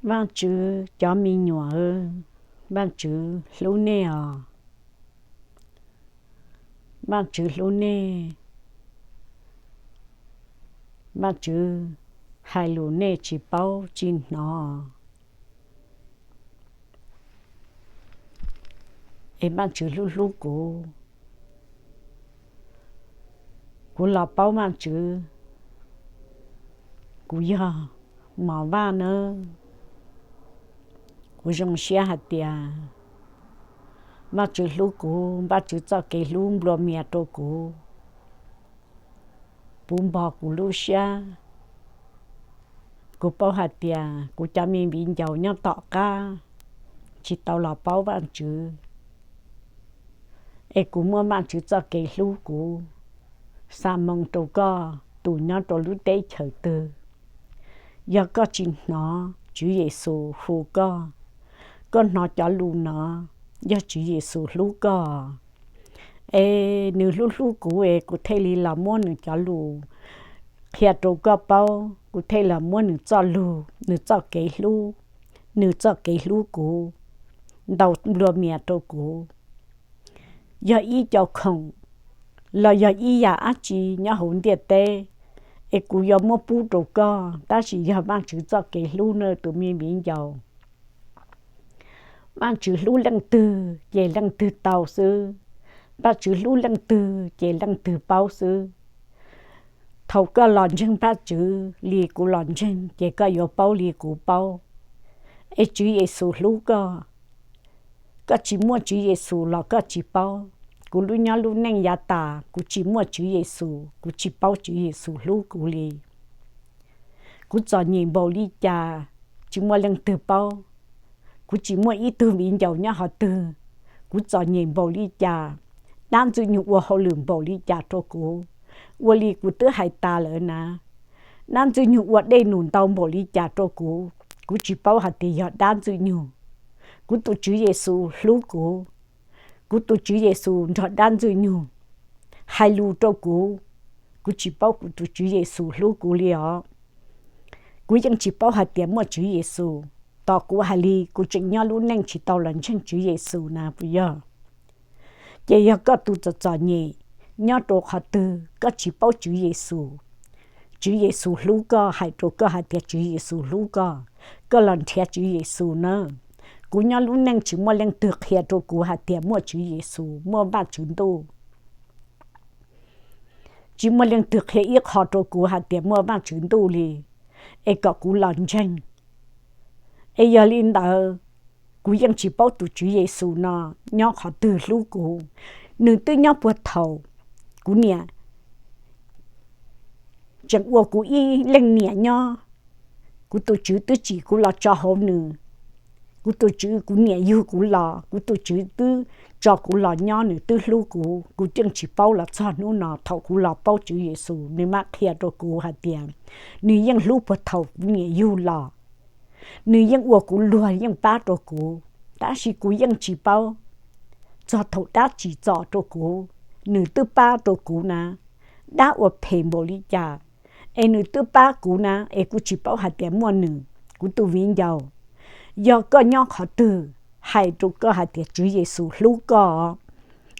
Vaajtswv cov me nyuam, Vaajtswv hlub nej os. Vaajtswv hlub nej. Vaajtswv hais lus nej tsis paub tsis hnov, es Vaajtswv hlub hlub kuv. Kuv los paub Vaajtswv, kuv yog Mos Vaj nawb. Kuv zoo siab hais tias Vaajtswv hlub kuv, Vaajtswv txoj kev hlub nplua mias rau kuv, puv npo kuv lub siab. Kuv paub hais tias kuv cov me viv ncaus nyob tom qab tsis tau los paub Vaajtswv, es kuv muab Vaajtswv txoj kev hlub kuv xa moo rau koj tus nyob rau lub teb chaws twg. Yog koj tsis hnov Tswv Yexus hu koj, koj hnov cov lus no, yog Tswv Yexus hlub koj, es nws hlub hlub kuv es kuv thiaj li los muab nws cov lus qhia rau koj paub, kuv thiaj los muab nws txoj lus, nws txoj kev hlub, nws txoj kev hlub kuv ntau nplua mias rau kuv. Yog ib co khoom los yog ib yam dab tsi nyob hauv ntiaj teb, es kuv yuav muab pub rau koj, tab sis yog Vaajtswv txoj kev hlub na tus me viv ncaus. Vaajtswv hlub leej twg ces leej twg tau xwb. Vaajtswv hlub leej twg ces leej twg paub xwb. Thaum koj los ntseeg Vaajtswv li kuv los ntseeg ces koj yuav paub li kuv paub, es Tswv Yexus hlub koj. Koj tsis muaj Tswv Yexus los koj tsis paub. Kuv lub nyob lub neej yav tas kuv tsis muaj Tswv Yexus, kuv tsis paub Tswv Yexus hlub kuv li. Kuv txom nyem npaum li cas tsis muaj leej twg paub. Kuv tsis muaj ib tug viv ncaus nyob qhov twg. Kuv txom nyem npaum li cas, dab Ntxwg Nyoog ua hauj lwm npaum li cas rau kuv, ua li kuv twb hais tas lawm na. Dab Ntxwg Nyoog ua dej num ntau npaum li cas rau kuv, kuv tsis paub hais tias yog dab Ntxwg Nyoog. Kuv tus Tswv Yexus hlub kuv. Kuv tus Tswv Yexus nrog dab Ntxwg Nyoog hais lus rau kuv. Kuv tsis paub kuv tus Tswv Yexus hlub kuv li os. Kuv yeej tsis paub hais tias muaj Tswv Yexus, tos kuv hais li kuv tseem nyob lub neej tsis tau los ntseeg Tswv Yexus na puas yog? Ces yog koj tus txom txom nyem nyob rau qhov twg koj tsis paub Tswv Yexus, Tswv Yexus hlub koj, hais rau koj hais tias Tswv Yexus hlub koj, koj los nrhiav Tswv Yexus nawb. Kuv nyob lub neej tsis muaj leej twg qhia rau kuv hais tias muaj Tswv Yexus, muaj Vajtswv ntuj. Tsis muaj leej twg qhia ib qho rau kuv hais tias muaj Vajtswv ntuj li, es kom kuv los ntseeg. Es yog li ntawd, kuv yeej tsis paub tus Tswv Yexus no nyob qhov twg hlub kuv. Nws twb nyob puag thaum kuv niam tseem ua kuv ib leej niam nyob. Kuv tus Tswv twb tsim kuv los tso hauv nws. Kuv tus Tswv, kuv niam yug kuv los, kuv tus Tswv twb tso kuv los nyob, nws twb hlub kuv. Kuv yeej tsis paub los txog hnub no, thaum kuv los paub Tswv Yexus, nws mam qhia rau kuv hais tias nws yeej hlub puag thaum kuv niam yug los. Nws yeej ua kuv luag, yeej pab rau kuv, tab sis kuv yeej tsis paub. Txog thaum dab tsim txom rau kuv, nws twb pab rau kuv na. Dab ua phem npaum li cas, es nws twb pab kuv na, es kuv tsis paub hais tias muaj nws. Kuv tus viv ncaus, yog koj nyob qhov twg, hais rau koj hais tias Tswv Yexus hlub koj,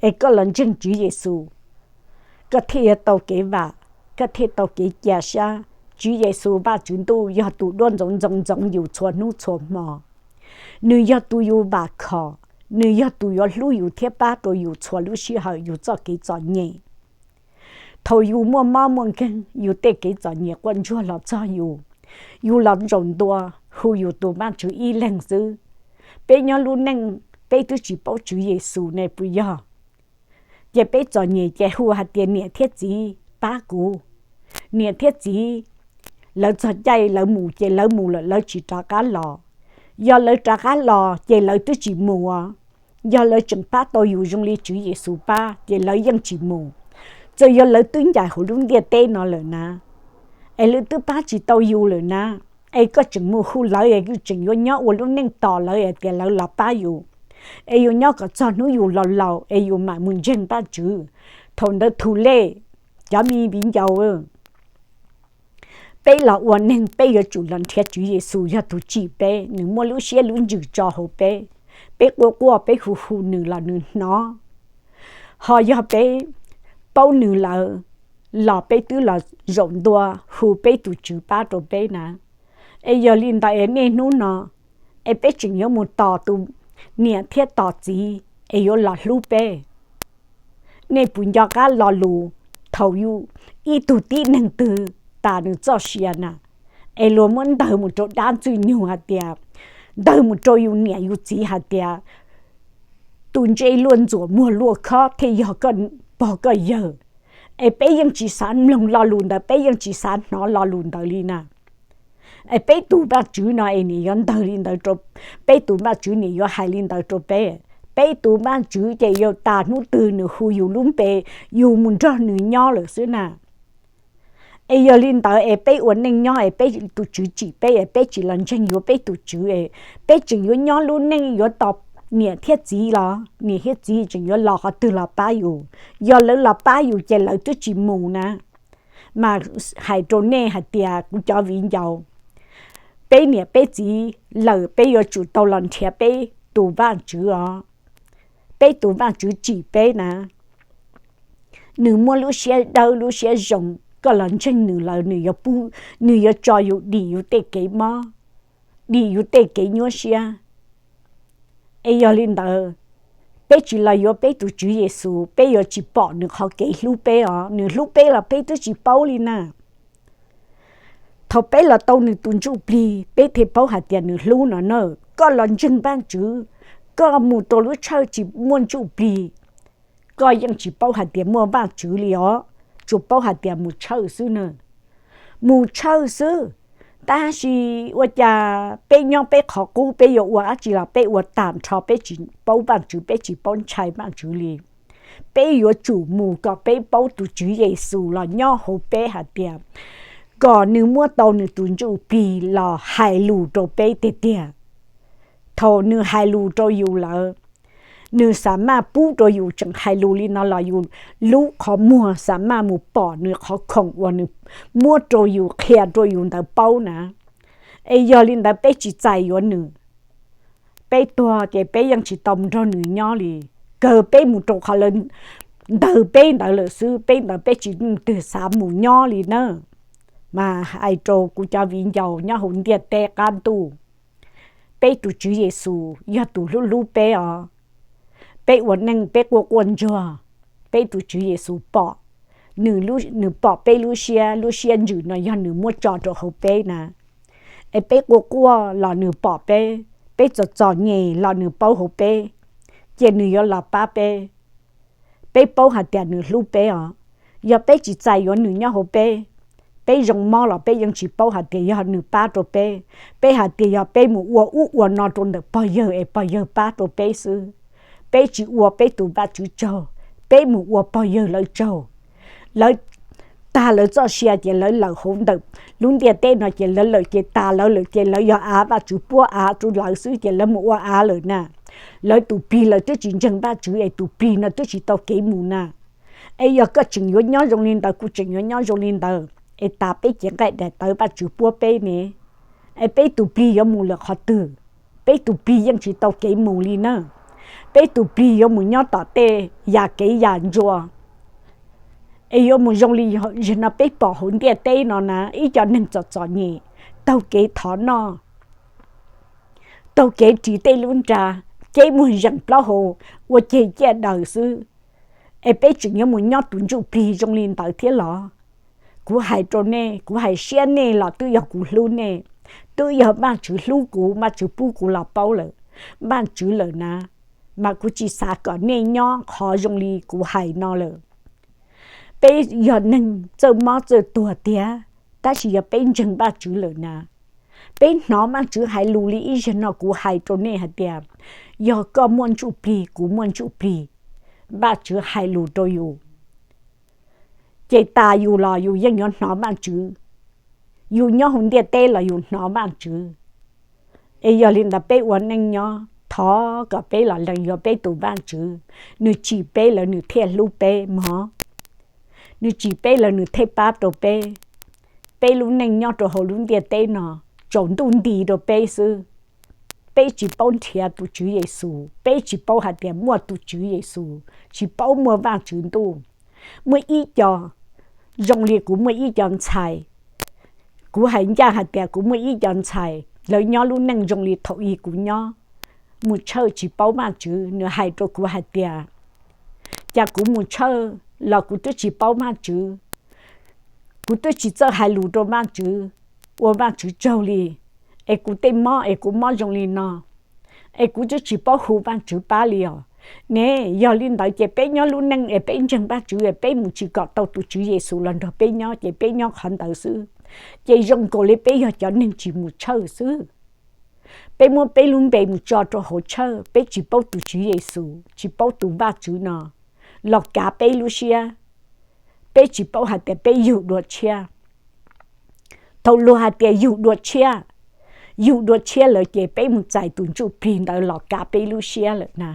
es koj los ntseeg Tswv Yexus, koj thiaj yuav tau kev vam, koj thiaj tau kev cia siab. Tswv Yexus Vajtswv ntuj yog tus duab ntxoov ntxoo ntxoov yus txhua hnub txhua hmo. Nws yog tus yus vam khom, nws yog tus yuav hlub yus thiab pab rau yus txhua lub sij hawm yus txoj kev txom nyem. Thaum yus muaj mob muaj nkeeg, yus tej kev txom nyem quaj ntsuag los txog yus, yus los ntsaum ntua hu yus tus Vajtswv ib leeg xwb. Peb nyob lub neej peb twb tsis paub Tswv Yexus ne puas yog? Ces peb txom nyem ces hu hais tias niam thiab txiv pab kuv. Niam thiab txiv lawv txog caij lawv mus ces lawv mus lawm, lawv tsis rov qab los. Yog lawv rov qab los ces lawv twb tsis mus os. Yog lawv tseem pab tau yus zoo li Tswv Yexus pab ces lawv yeej tsis mus. Txawm yog lawv twb ncaim hauv lub ntiaj teb no lawm na, es lawv twb pab tsis tau yus lawm na, es koj tseem mus hu lawv es koj tseem yuav nyob ua lub neej tos lawv es tias lawv los pab yus, es yuav nyob kom txog hnub yus laus laus es yus mam mus ntseeg Vajtswv. Thaum ntawd thum lej, cov me viv ncaus, Peb los ua neeg peb yuav tsum los nrhiav Tswv Yexus yog tus tsim peb, nws muaj lub siab lub ntsws tso hauv peb. Peb quaj quaj peb hu hu nws los nws hnov. Ho yog peb paub nws lawm los peb twb los zaum ntua hu peb tus Tswv pab rau peb na. Es yog li ntawd es niaj hnub no es peb tseem yuav mus tos tus niam thiab tos txiv es yuav los hlub peb. Nej puas nco qab lo lus thaum yus ib tug tib neeg twg tas nws txoj sia na, es luag muab ntawg mus rau dab ntxwg nyoog hais tias, ntawg mus rau yus niam yus txiv hais tias, tus ntse luaj ntxuam muag luaj khob thiaj yog koj pog koj yawg. Es peb yeej tsis xav mloog lo lus ntawd, peb yeej tsis xav hnov lo lus ntawd li na. Es peb tus Vajtswv no es nim yuav ntawg li ntawd rau, peb tus Vajtswv nim yuav hais li ntawd rau peb. Peb tus Vajtswv ces yog tas hnub twg nws hu yus lub npe, yus mus nrog nws nyob lawm xwb na. Es yog li ntawd es peb ua neej nyob es peb tus Tswv tsim peb es peb tsis los ntseeg yuav peb tus Tswv es peb tseem yuav nyob lub neej yuav tos niam thiab txiv los niam thiab txiv tseem yuav los qhov twg los pab yus? Yog lawv los pab yus ces lawv twb tsis mus na. Mas hais rau nej hais tias kuv cov viv ncaus, peb niam peb txiv lawm peb yuav tsum tau los nrhiav peb tus Vajtswv os. Peb tus Vajtswv tsim peb na, nws muaj lub siab dawb lub siab zoo, koj los ntseeg nws lawm nws yuav pub, nws yuav tso yus dim yus tej kev mob, dim yus tej kev nyuaj siab. Es yog li ntawd, peb tsis los yuav peb tus Tswv Yexus peb yuav tsis pom nws qhov kev hlub peb os. Nws hlub peb los peb twb tsis paub li na. Thaum peb los tau nws tus ntsuj plig peb thiaj paub hais tias nws hlub no na. Koj los ntseeg Vajtswv, koj mus rau lub tshawj tsis muaj ntsuj plig, koj yeej tsis paub hais tias muaj Vajtswv li os, tsuas paub hais tias mus tshawj xwb na. Mus tshawj xwb, tab sis ua cas peb nyob peb qhov qub peb yuav ua dab tsi los peb ua tag nrho peb tsis paub Vajtswv peb tsis paub ntshai Vajtswv li. Peb yuav tsum mus kom peb paub tus Tswv Yexus los nyob hauv peb hais tias, kom nws muab tau nws tus ntsuj plig los hais lus rau peb tiag tiag. Thaum nws hais lus rau yus lawm, nws xam maj pub rau yus tseem hais lus li no los yus lub qhov muag xam maj mus pom nws qhov khoom uas nws muab rau yus qhia rau yus ntawd paub na. Es yog li ntawd peb tsis txais yuav nws, peb tuag ces peb yeej tsis tau mus nrog nws nyob li. Kawg peb mus rau qhov lawv ntawg peb ntawd lawm xwb, peb ntawd peb tsis twg xav mus nyob li na. Mas hais rau kuv cov viv ncaus nyob hauv ntiaj teb qab ntuj, peb tus Tswv Yexus yog tus hlub hlub peb os. Peb ua neej peb quaj quaj ntsuag, peb tus Tswv Yexus pom, nws pom peb lub siab, lub siab ntsws no yog nws muab tso rau hauv peb na. Es peb quaj quaj los nws pom peb, peb txom txom nyem los nws paub hauv peb, ces nws yuav los pab peb. Peb paub hais tias nws hlub peb os. Yog peb tsis txais yuav nws nyob hauv peb, peb zoo mob los peb yeej tsis paub hais tias yog nws pab rau peb. Peb hais tias yog peb mus ua ub ua no rau ntawm pog yawg es pog yawg pab rau peb xwb. Peb tsis ua peb tus Vajtswv tsaug, peb mus ua pog yawg lawv tsaug. Lawv tag lawv txoj sia ces lawv lawm hauv ntawm lub ntiaj teb no ces lawv lawm ces tas lawv lawm ces lawv yog av Vajtswv puab av rau lawv xwb ces lawv mus ua av lawm na. Lawv tus plig lawv twb tsis ntseeg Vajtswv es tus plig no twb tsis tau kev mus na. Es yog koj tseem yuav nyob zoo li ntawd kuv tseem yuav nyob zoo li ntawd es tas peb cev nqaij daim tawv Vajtswv puab peb ne, es peb tus plig yuav mus lawm qhov twg? Peb tus plig yeej tsis tau kev mus li na. Peb tus plig yuav mus nyob tom tej yam kev yam ntsuas, es yuav mus zoo li yog no peb pom hauv ntiaj teb no na ib co neeg txom txom nyem, taug kev thov noj, taug kev ris tej lub nra, cev muag zeem plaub hau, ua ceg ciaj daws xwb. Es peb tseem yuav mus nyob tus ntsuj plig zoo li ntawd thiab los? Kuv hais rau nej, kuv hais siab nej los twb yog kuv hlub nej, twb yog Vajtswv hlub kuv, Vajtswv pub kuv los paub lawm, Vajtswv lawm na. Mas kuv tsis xav kom nej nyob qhov zoo li kuv hais no lawm. Peb yog neeg txawj mob txawj tuag tiag, tab sis yog peb ntseeg Vajtswv lawm na, peb hnov Vajtswv hais lus li ib zaug no kuv hais rau nej hais tias, yog koj muaj ntsuj plig kuv muaj ntsuj plig, Vajtswv hais lus rau yus, ces tas yus los yus yeej yuav hnov Vajtswv. Yus nyob hauv ntiaj teb los yus hnov Vajtswv. Es yog li ntawd peb ua neej nyob thov kom peb los lees yuav peb tus Vajtswv, nws tsim peb lawm nws thiaj hlub peb mog. Nws tsim peb lawm nws thiaj pab rau peb. peb lub neej nyob rau hauv lub ntiaj teb no tsaus ntuj nti rau peb xwb. Peb tsis paub nrhiav tus Tswv Yexus, peb tsis paub hais tias muaj tus Tswv Yexus, tsis paub muaj Vajtswv ntuj. Muaj ib co, zoo li kuv muaj ib co ntxhais, kuv hais ncaj hais tias kuv muaj ib co ntxhais, lawv nyob lub neej zoo li thaum ub kuv nyob, mus tshawj tsis paub Vajtswv. Nws hais rau kuv hais tias, cas kuv mus tshawj los kuv twb tsis paub Vajtswv, kuv twb tsis txawj hais lus rau Vajtswv, ua Vajtswv tsaug li, es kuv tej mob es kuv mob zoo li no, es kuv twb tsis paub hu Vajtswv pab li os. Ne, yog li ntawd ces peb nyob lub neej es peb ntseeg Vajtswv es peb mus tsis kom tau tus Tswv Yexus los nrog peb nyob ces peb nyob qhov ntawd xwb. Ces zoo nkaus li peb yog cov neeg tsis mus tshawj xwb. Peb muab peb lub npe mus tso rau hauv tshawj, peb tsis paub tus Tswv Yexus, tsis paub tus Vajtswv no los kav peb lub siab. Peb tsis paub hais tias peb yug dua tshiab. Thaum luag hais tias yug dua tshiab, yug dua tshiab lawm ces peb mus txais tus ntsuj plig ntawd los kav peb lub siab lawm na,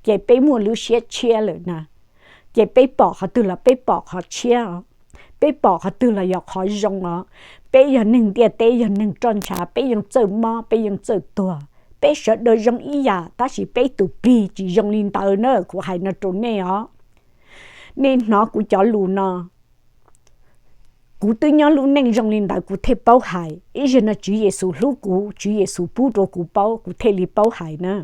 ces peb muaj lub siab tshiab lawm na. Ces peb pom qhov twg los peb pom qhov tshiab os, peb pom qhov twg los yog qhov zoo os. Peb yog neeg ntiaj teb, yog neeg roj ntshav, peb yeej txawj mob, peb yeej txawj tuag, peb sawv daws zoo ib yam, tab sis peb tus plig tsis zoo li ntawd na, kuv hais no rau nej os. Nej hnov kuv cov lus no, kuv twb nyob lub neej zoo li ntawd kuv thiaj paub hais, ib zaug no Tswv Yexus hlub kuv, Tswv Yexus pub rau kuv paub, kuv thiaj li paub hais na.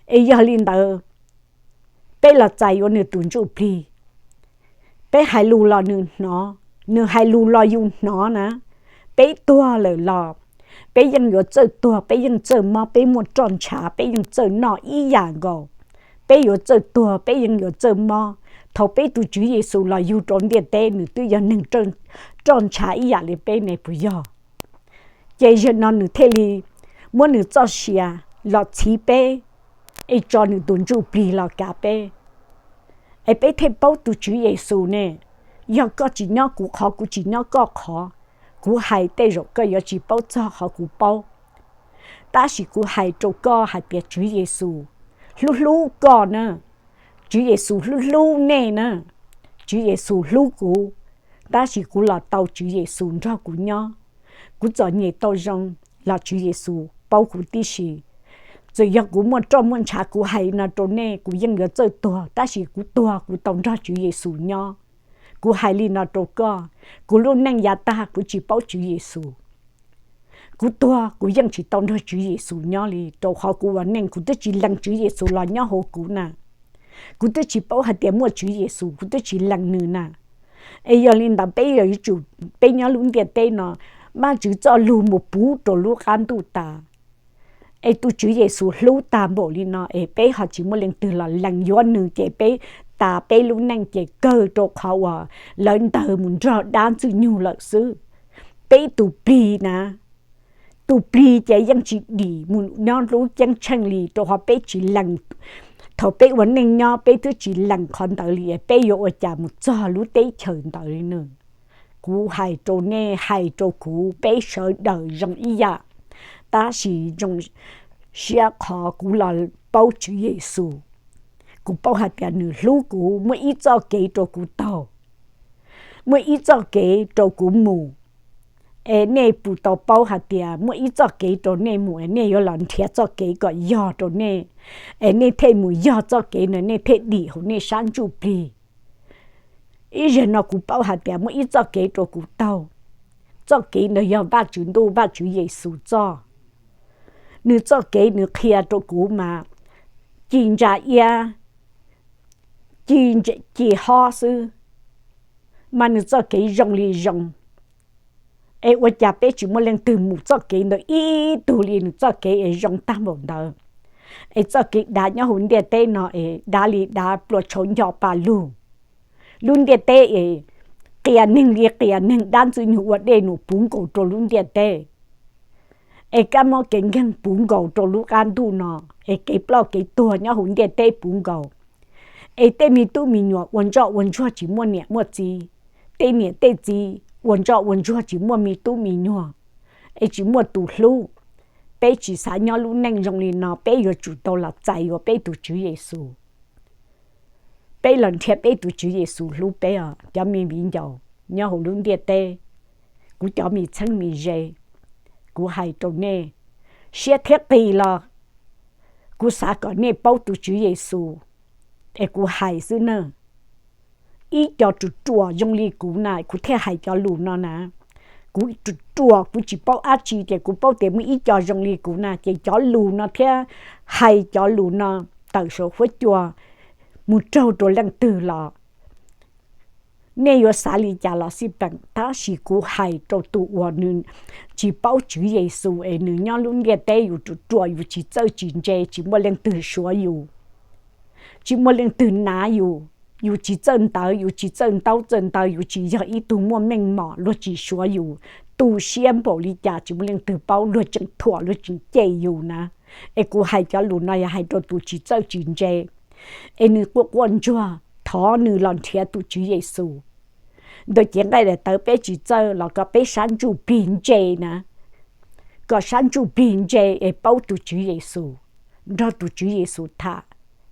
Es yog li ntawd, peb los txais yuav nws tus ntsuj plig, peb hais lus los nws hnov, nws hais lus los yus hnov na. Peb tuag lawm los peb yeej yuav txawj tuag, peb yeej txawj mob, peb muaj roj ntshav, peb yeej txawj noj ib yam nkaus. Peb yuav txawj tuag, peb yeej yuav txawj mob. Thaum peb tus Tswv Yexus los yug rau ntiaj teb, nws twb yog neeg roj ntshav ib yam li peb ne puas yog? Ces zaum no nws thiaj li muab nws txoj sia los txhiv peb, es tso nws tus ntsuj plig los kav peb, es peb thiaj paub tus Tswv Yexus ne. Yog koj tsis nyob kuv qhov, kuv tsis nyob koj qhov, kuv hais tej zaum koj yuav tsis paub txog qhov kuv paub, tab sis kuv hais rau koj hais tias Tswv Yexus hlub hlub koj na. Tswv Yexus hlub hlub nej na. Tswv Yexus hlub kuv, tab sis kuv los tau Tswv Yexus nrog kuv nyob. Kuv txom nyem tau zoo los Tswv Yexus paub kuv tib si. Txawm yog kuv muaj roj muaj ntshav, kuv hais no rau nej, kuv yeej yuav txawj tuag, tab sis kuv tuag kuv tau nrog Tswv Yexus nyob. Kuv hais li no rau koj, kuv lub neej yav tag kuv tsis paub Tswv Yexus, kuv tuag kuv yeej tsis tau nrog Tswv Yexus nyob li, rau qhov kuv ua neej kuv twb tsis lees Tswv Yexus los nyob hauv kuv na. Kuv twb tsis paub hais tias muaj Tswv Yexus, kuv twb tsis lees nws na. Es yog li ntawd peb yuav tsum, peb nyob lub ntiaj teb no, Vajtswv txoj lus mus puv rau lub qab ntuj tas, es tus Tswv Yexus hlub tag npaum li no es peb ho tsis muaj leej twg los lees yuav nws ces peb tas peb lub neej ces kawg rau qhov uas lawv ntawg mus nrog dab ntxwg nyoog lawm xwb. Peb tus plig na, tus plig ces yeej tsis dim mus nyob lub ceeb tsheej li, rau qhov peb tsis lees. Thaum peb ua neej nyob peb twb tsis lees qhov ntawd li, peb yuav ua cas mus txog lub teb chaws ntawd li na? Kuv hais rau nej, hais rau kuv, peb sawv daws zoo ib yam, tab sis zoo siab qhov kuv los paub Tswv Yexus. Kuv paub hais tias nws hlub kuv, muaj ib txoj kev rau kuv taug, muaj ib txoj kev rau kuv mus. Es nej puas tau paub hais tias muaj ib txoj kev rau nej mus, es nej yuav los nrhiav txoj kev kom yog rau nej, es nej thiaj mus yog txoj kev ntawd, nej thiaj dim hauv nej sab ntsuj plig. Ib zaug no kuv paub hais tias muaj ib txoj kev rau kuv taug. Txoj kev ntawd yog Vajtswv ntuj, Vajtswv Yexus txoj. Nws txoj kev nws qhia rau kuv mas ci ntsa iab, ci, ci hob xwb, mas nws txoj kev zoo li zoo. Es ua cas peb tsis muaj leej twg mus txoj kev ntawd ib tug li? Nws txoj kev es zoo tag npaum ntawd. Es txoj kev dav nyob hauv ntiaj teb no es dav li dav plua tshauv nco pa lug. Lub ntiaj teb es qias neeg li qias neeg, dab ntxwg nyoog ua dej num puv nkaus rau lub ntiaj teb. Es kab mob kev nkeeg puv nkaus rau lub qab ntuj no, es kev ploj kev tuag nyob hauv ntiaj teb puv nkaus. Es tej me tub me nyuam ua ntsoj ua ntsuag tsis muaj niam muaj txiv, tej niam tej txiv ua ntsoj ua ntsuag tsis muaj me tub me nyuam, es tsis muaj tus hlub. Peb tsis xav nyob lub neej zoo li no, peb yuav tsum tau los txais yuav peb tus Tswv Yexus. Peb los nrhiav peb tus Tswv Yexus hlub peb os cov me viv ncaus nyob hauv lub ntiaj teb. Kuv cov me txheeb me ze, kuv hais rau nej, siab thiab qis los kuv xav kom nej paub tus Tswv Yexus, es kuv hais xwb na. Ib co ruam ruam zoo li kuv na kuv thiaj hais cov lus no na. Kuv ruam ruam kuv tsis paub dab tsi ces kuv paub tias muaj ib co zoo li kuv na ces cov lus no thiab hais cov lus no tawm saum huab cua mus raug rau leej twg los nej yuav xav li cas los xij peem, tab sis kuv hais rau tus uas nws tsis paub Tswv Yexus es nws nyob lub ntiaj teb yus ruam ruam yus tsis txawj tsis ntse tsis muaj leej twg suav yus, tsis muaj leej twg nav yus, yus tsis txawj ntawv yus tsis txawj ntaub txawj ntawv yus tsis yog ib tug muaj meej mom luag tsis suav yus, tu siab npaum li cas tsis muaj leej twg paub luag tseem thuam luag tseem cem yus na. Es kuv hais cov lus no yog hais rau tus tsis txawj tsis ntse es nws quaj quaj ntsuag thov nws los nrhiav tus Tswv Yexus. Ntawm cev nqaij daim tawv peb tsis txawj los kom peb sab ntsuj plig ntse na, kom sab ntsuj plig ntse es paub tus Tswv Yexus, nrog tus Tswv Yexus tham,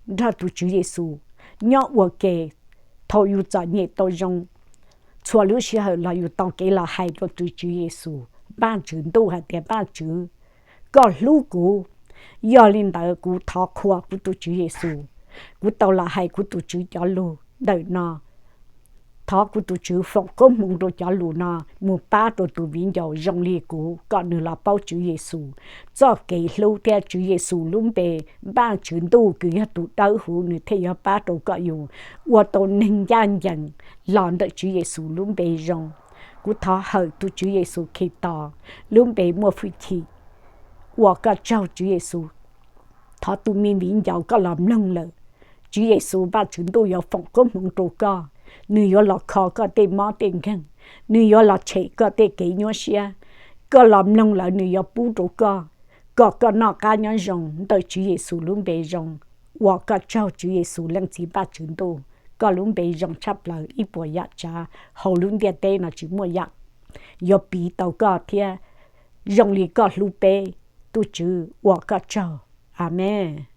nrog tus Tswv Yexus nyob ua ke. Thaum yus txom nyem tau zoo, txhua lub sij hawm los yus tau kev los hais rau tus Tswv Yexus, Vaajtswv ntuj hais tias Vaajtswv, koj hlub kuv, yog li ntawd kuv thov qhuas kuv tus Tswv Yexus, kuv tau los hais kuv tus Tswv cov lus ntawm no. Thov kuv tus Tswv foom koob hmoov rau cov lus no mus pab rau tus viv ncaus zoo li kuv kom nws los paub Tswv Yexus txoj kev hlub thiab Tswv Yexus lub npe, Vaajtswv ntuj kws yog tus dawb huv nws thiaj yuav pab rau koj yus ua tau neeg ncaj ncees los ntawm Tswv Yexus lub npe zoo. Kuv thov hawm tus Tswv Yexus Khetos lub npe muaj hwj chim, ua koj tsaug Tswv Yexus. Thov tus me viv ncaus koj los mloog lawm, Tswv Yexus Vaajtswv ntuj yuav foom koob hmoov rau koj, nws yuav los kho koj tej mob tej nkeeg, nws yuav los tshem koj tej kev nyuaj siab. Koj los mloog lawm nws yuav pub rau koj, kom koj noj qab nyob zoo ntawm Tswv Yexus lub npe zoo. Ua koj tsaug Tswv Yexus Leej Txiv Vaajtswv ntuj, koj lub npe zoo tshaj plaws ib puas yam tsav hauv lub ntiaj teb no tsis muaj yam yuav piv tau koj thiab zoo li koj hlub peb. Tus Tswv ua koj tsaug. Amees.